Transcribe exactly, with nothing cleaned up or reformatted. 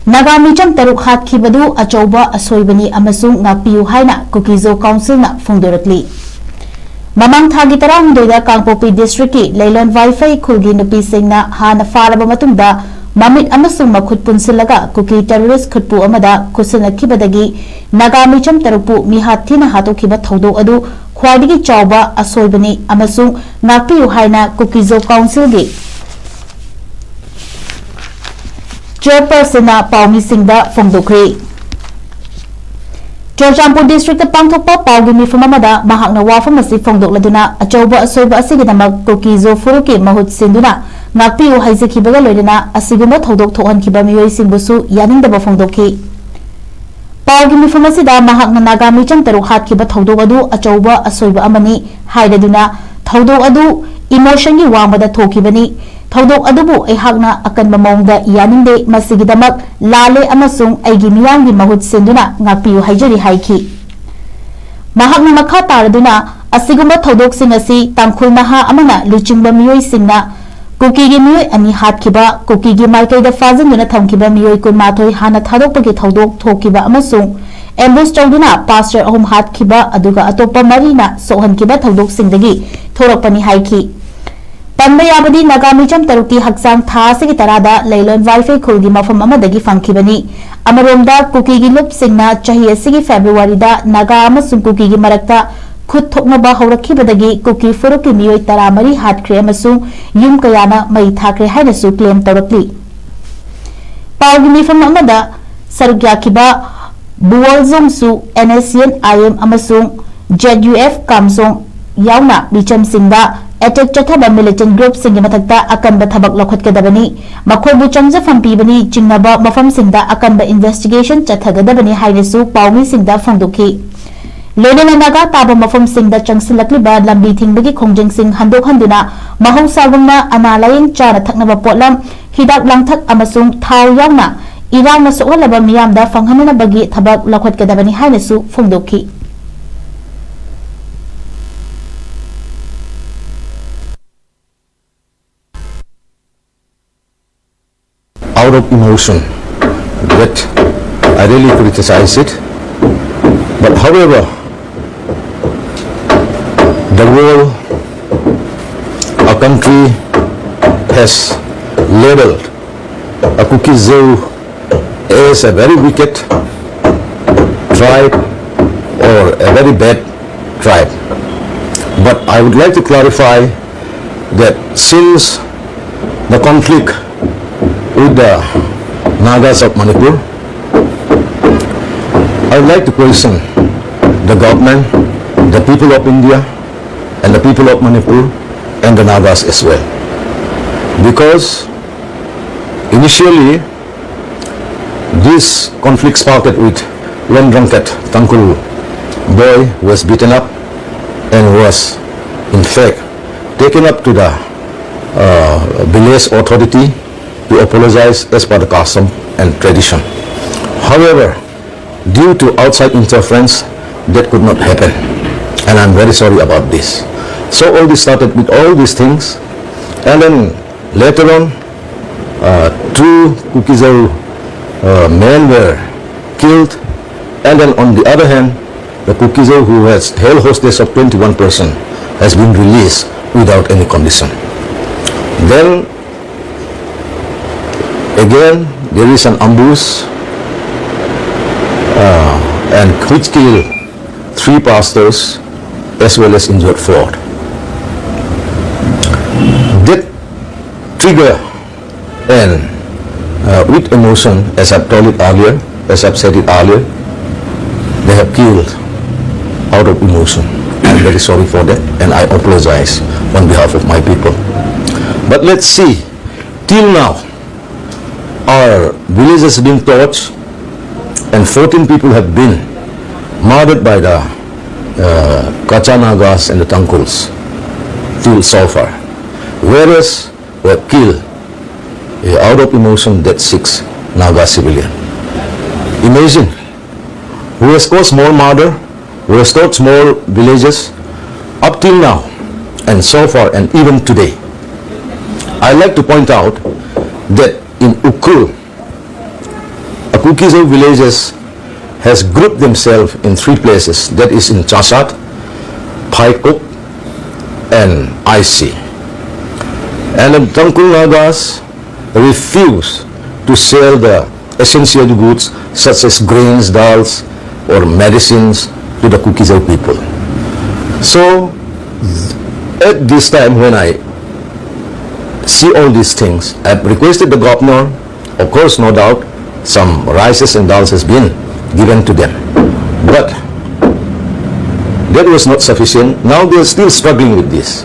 ꯅꯥꯒꯥ ꯃꯤꯆꯝ ꯇꯔꯨꯛ ꯍꯥꯠꯈꯤꯕꯗꯨ ꯑꯆꯧꯕ ꯑꯁꯣꯏꯕꯅꯤ ꯑꯃꯁꯨꯡ ꯉꯥꯛꯄꯤꯌꯨ ꯍꯥꯏꯅ ꯀꯨꯀꯤꯖꯣ ꯀꯥꯎꯟꯁꯤꯜꯅ ꯐꯣꯡꯗꯣꯔꯛꯂꯤ꯫ ꯃꯃꯥꯡ ꯊꯥꯒꯤ ꯇꯔꯥꯍꯨꯝꯗꯣꯏꯗ ꯀꯥꯡꯄꯣꯛꯄꯤ ꯗꯤꯁꯇ꯭ꯔꯤꯛꯀꯤ ꯂꯩꯂꯣꯟ ꯋꯥꯏꯐꯩ ꯈꯨꯜꯒꯤ ꯅꯨꯄꯤꯁꯤꯡꯅ ꯍꯥꯟꯅ ꯐꯥꯔꯕ ꯃꯇꯨꯡꯗ ꯃꯃꯤꯠ ꯑꯃꯁꯨꯡ ꯃꯈꯨꯠ ꯄꯨꯟꯁꯤꯜꯂꯒ ꯀꯨꯀꯤ ꯇꯦꯔꯣꯔꯤꯁ꯭ꯠ ꯈꯨꯠꯄꯨ ꯑꯃꯗ ꯈꯨꯠꯁꯤꯟꯅꯈꯤꯕꯗꯒꯤ ꯅꯥꯒꯥ ꯃꯤꯆꯝ ꯇꯔꯨꯛꯄꯨ ꯃꯤꯍꯥꯠ ꯊꯤꯅ ꯍꯥꯠꯇꯣꯛꯈꯤꯕ ꯊꯧꯗꯣꯛ ꯑꯗꯨ ꯈ꯭ꯋꯥꯏꯗꯒꯤ ꯆꯥꯎꯕ ꯑꯁꯣꯏꯕꯅꯤ ꯑꯃꯁꯨꯡ ꯉꯥꯛꯄꯤꯌꯨ ꯍꯥꯏꯅ ꯀꯨꯀꯤꯖꯣ ꯀꯥꯎꯟꯁꯤꯜꯒꯤ ꯆꯦꯌꯔꯄꯔꯁꯟꯅ ꯄꯥꯎꯃꯤꯁꯤꯡꯗ ꯐꯣꯡꯗꯣꯛꯈ꯭ꯔꯤ꯫ ꯆꯨꯔꯆꯥꯟꯄꯨꯔ ꯗꯤꯁꯇ꯭ꯔꯤꯛꯇ ꯄꯥꯡꯊꯣꯛꯄ ꯄꯥꯎꯒꯤ ꯃꯤꯐꯝ ꯑꯃꯗ ꯃꯍꯥꯛꯅ ꯋꯥꯐꯝ ꯑꯁꯤ ꯐꯣꯡꯗꯣꯛꯂꯗꯨꯅ, ꯑꯆꯧꯕ ꯑꯁꯣꯏꯕ ꯑꯁꯤꯒꯤꯗꯃꯛ ꯀꯨꯀꯤꯖꯣ ꯐꯨꯔꯨꯞꯀꯤ ꯃꯍꯨꯠ ꯁꯤꯟꯗꯨꯅ ꯉꯥꯛꯄꯤꯌꯨ ꯍꯥꯏꯖꯈꯤꯕꯒ ꯂꯣꯏꯅꯅ ꯑꯁꯤꯒꯨꯝꯕ ꯊꯧꯗꯣꯛ ꯊꯣꯛꯍꯟꯈꯤꯕ ꯃꯤꯑꯣꯏꯁꯤꯡꯕꯨꯁꯨ ꯌꯥꯅꯤꯡꯗꯕ ꯐꯣꯡꯗꯣꯛꯈꯤ꯫ ꯄꯥꯎꯒꯤ ꯃꯤꯐꯝ ꯑꯁꯤꯗ ꯃꯍꯥꯛꯅ ꯅꯥꯒꯥ ꯃꯤꯆꯝ ꯇꯔꯨꯛ ꯍꯥꯠꯈꯤꯕ ꯊꯧꯗꯣꯛ ꯑꯗꯨ ꯑꯆꯧꯕ ꯑꯁꯣꯏꯕ ꯑꯃꯅꯤ ꯍꯥꯏꯔꯗꯨꯅ, ꯊꯧꯗꯣꯛ ꯑꯗꯨ ꯏꯃꯣꯁꯟꯒꯤ ꯋꯥꯡꯃꯗ ꯊꯣꯛꯈꯤꯕꯅꯤ꯫ ꯊꯧꯗꯣꯛ ꯑꯗꯨꯕꯨ ꯑꯩꯍꯥꯛꯅ ꯑꯀꯟꯕ ꯃꯑꯣꯡꯗ ꯌꯥꯅꯤꯡꯗꯦ꯫ ꯃꯁꯤꯒꯤꯗꯃꯛ ꯂꯥꯜꯂꯦ ꯑꯃꯁꯨꯡ ꯑꯩꯒꯤ ꯃꯤꯌꯥꯝꯒꯤ ꯃꯍꯨꯠ ꯁꯤꯟꯗꯨꯅ ꯉꯥꯛꯄꯤꯌꯨ ꯍꯥꯏꯖꯔꯤ ꯍꯥꯏꯈꯤ꯫ ꯃꯍꯥꯛꯅ ꯃꯈꯥ ꯇꯥꯔꯗꯨꯅ, ꯑꯁꯤꯒꯨꯝꯕ ꯊꯧꯗꯣꯛꯁꯤꯡ ꯑꯁꯤ ꯇꯥꯡꯈꯨꯜ ꯅꯍꯥ ꯑꯃꯅ ꯂꯨꯆꯤꯡꯕ ꯃꯤꯑꯣꯏꯁꯤꯡꯅ ꯀꯨꯀꯤꯒꯤ ꯃꯤꯑꯣꯏ ꯑꯅꯤ ꯍꯥꯠꯈꯤꯕ, ꯀꯨꯀꯤꯒꯤ ꯃꯥꯏꯀꯩꯗ ꯐꯥꯖꯤꯟꯗꯨꯅ ꯊꯝꯈꯤꯕ ꯃꯤꯑꯣꯏ ꯀꯨꯟꯃꯥꯊꯣꯏ ꯍꯥꯟꯅ ꯊꯥꯗꯣꯛꯄꯒꯤ ꯊꯧꯗꯣꯛ ꯊꯣꯛꯈꯤꯕ ꯑꯃꯁꯨꯡ ꯑꯦꯝꯕꯨꯁ ꯇꯧꯗꯨꯅ ꯄꯥꯁꯇꯔ ꯑꯍꯨꯝ ꯍꯥꯠꯈꯤꯕ, ꯑꯗꯨꯒ ꯑꯇꯣꯞꯄ ꯃꯔꯤꯅ ꯁꯣꯛꯍꯟꯈꯤꯕ ꯊꯧꯗꯣꯛꯁꯤꯡꯗꯒꯤ ꯊꯣꯔꯛꯄꯅꯤ ꯍꯥꯏꯈꯤ꯫ ꯄꯟꯕ ꯌꯥꯕꯗꯤ, ꯅꯥꯒꯥ ꯃꯤꯆꯝ ꯇꯔꯨꯛꯇꯤ ꯍꯛꯆꯥꯡ ꯊꯥ ꯑꯁꯤꯒꯤ ꯇꯔꯥꯗ ꯂꯩꯂꯣꯟ ꯋꯥꯏꯐꯩ ꯈꯨꯜꯒꯤ ꯃꯐꯝ ꯑꯃꯗꯒꯤ ꯐꯪꯈꯤꯕꯅꯤ꯫ ꯑꯃꯔꯣꯝꯗ, ꯀꯨꯀꯤꯒꯤ ꯂꯨꯞꯁꯤꯡꯅ ꯆꯍꯤ ꯑꯁꯤꯒꯤ ꯐꯦꯕ꯭ꯔꯨꯋꯥꯔꯤꯗ ꯅꯥꯒꯥ ꯑꯃꯁꯨꯡ ꯀꯨꯀꯤꯒꯤ ꯃꯔꯛꯇ ꯈꯨꯠ ꯊꯣꯛꯅꯕ ꯍꯧꯔꯛꯈꯤꯕꯗꯒꯤ ꯀꯨꯀꯤ ꯐꯨꯔꯨꯞꯀꯤ ꯃꯤꯑꯣꯏ ꯇꯔꯥꯃꯔꯤ ꯍꯥꯠꯈ꯭ꯔꯦ ꯑꯃꯁꯨꯡ ꯌꯨꯝ ꯀꯌꯥꯅ ꯃꯩ ꯊꯥꯈ꯭ꯔꯦ ꯍꯥꯏꯅꯁꯨ ꯀ꯭ꯂꯦꯝ ꯇꯧꯔꯛꯂꯤ꯫ ꯄꯥꯎꯒꯤ ꯃꯤꯐꯝ ꯑꯃꯗ ꯁꯔꯨꯛ ꯌꯥꯈꯤꯕ ꯕꯨꯋꯣꯜꯖꯣꯡꯁꯨ, N S C N I M ꯑꯃꯁꯨꯡ ꯖꯦꯗ ꯌꯨ ꯑꯦꯐ ꯀꯥꯝꯖꯣꯡ ꯌꯥꯎꯅ ꯃꯤꯆꯝꯁꯤꯡꯗ ꯑꯦꯇꯦꯛ ꯆꯠꯊꯕ ꯃꯤꯂꯤꯇꯦꯟ ꯒ꯭ꯔꯨꯞꯁꯤꯡꯒꯤ ꯃꯊꯛꯇ ꯑꯀꯟꯕ ꯊꯕꯛ ꯂꯧꯈꯠꯀꯗꯕꯅꯤ, ꯃꯈꯣꯏꯕꯨ ꯆꯪꯖꯐꯝ ꯄꯤꯕꯅꯤ, ꯆꯤꯡꯅꯕ ꯃꯐꯝꯁꯤꯡꯗ ꯑꯀꯟꯕ ꯏꯟꯚꯦꯁꯇꯤꯒꯦꯁꯟ ꯆꯠꯊꯒꯗꯕꯅꯤ ꯍꯥꯏꯅꯁꯨ ꯄꯥꯎꯃꯤꯁꯤꯡꯗ ꯐꯣꯡꯗꯣꯛꯈꯤ꯫ ꯂꯣꯏꯅꯅ ꯅꯥꯒꯥ ꯇꯥꯕ ꯃꯐꯝꯁꯤꯡꯗ ꯆꯪꯁꯤꯜꯂꯛꯂꯤꯕ ꯂꯝꯕꯤ ꯊꯤꯡꯕꯒꯤ ꯈꯣꯡꯖꯪꯁꯤꯡ ꯍꯟꯗꯣꯛꯍꯟꯗꯨꯅ ꯃꯍꯧꯁꯥꯒꯨꯝꯅ ꯑꯅꯥ ꯂꯥꯌꯦꯡ, ꯆꯥꯅ ꯊꯛꯅꯕ ꯄꯣꯠꯂꯝ, ꯍꯤꯗꯥꯛ ꯂꯥꯡꯊꯛ ꯑꯃꯁꯨꯡ ꯊꯥꯎ ꯌꯥꯎꯅ ꯏꯔꯥꯡꯅ ꯁꯣꯛꯍꯜꯂꯕ ꯃꯤꯌꯥꯝꯗ ꯐꯪꯍꯟꯅꯅꯕꯒꯤ ꯊꯕꯛ ꯂꯧꯈꯠꯀꯗꯕꯅꯤ ꯍꯥꯏꯅꯁꯨ ꯐꯣꯡꯗꯣꯛꯈꯤ꯫ Out of emotion, But I really criticize it. But however, the world, our country has labeled a Kuki-Zo as a very wicked tribe or a very bad tribe. But I would like to clarify that since the conflict with the Nagas of Manipur, I would like to question the government, the people of India, and the people of Manipur, and the Nagas as well. Because initially, this conflict started with one drunkard Tangkhul boy who was beaten up and was, in fact, taken up to the uh, village authority to apologize as per the custom and tradition. However, due to outside interference, that could not happen. And I'm very sorry about this. So all this started with all these things. And then later on, uh, two Kuki-Zo uh, men were killed. And then on the other hand, the Kuki-Zo who was held hostage of twenty-one person has been released without any condition. Then again, there is an ambush uh, and which killed three pastors as well as injured four. That trigger and uh, with emotion, as I've told it earlier, as I've said it earlier, they have killed out of emotion. I'm very sorry for that, and I apologize on behalf of my people. But let's see, till now, our village has been torched, and fourteen people have been murdered by the uh, Kacha Nagas and the Tangkhuls till so far. Whereas we have killed uh, out of emotion that six Naga civilian. Imagine, who has caused more murder, who has torched more villages up till now and so far and even today. I like to point out that in Ukhrul, Kuki-Zo villages has grouped themselves in three places, that is in Chassad, Phaikop, and Aisi. And the Tangkhul Nagas refuse to sell the essential goods such as grains, dals, or medicines to the Kuki-Zo people. So, at this time when I see all these things, I've requested the governor, of course, no doubt, some rices and dals has been given to them. But that was not sufficient. Now they are still struggling with this.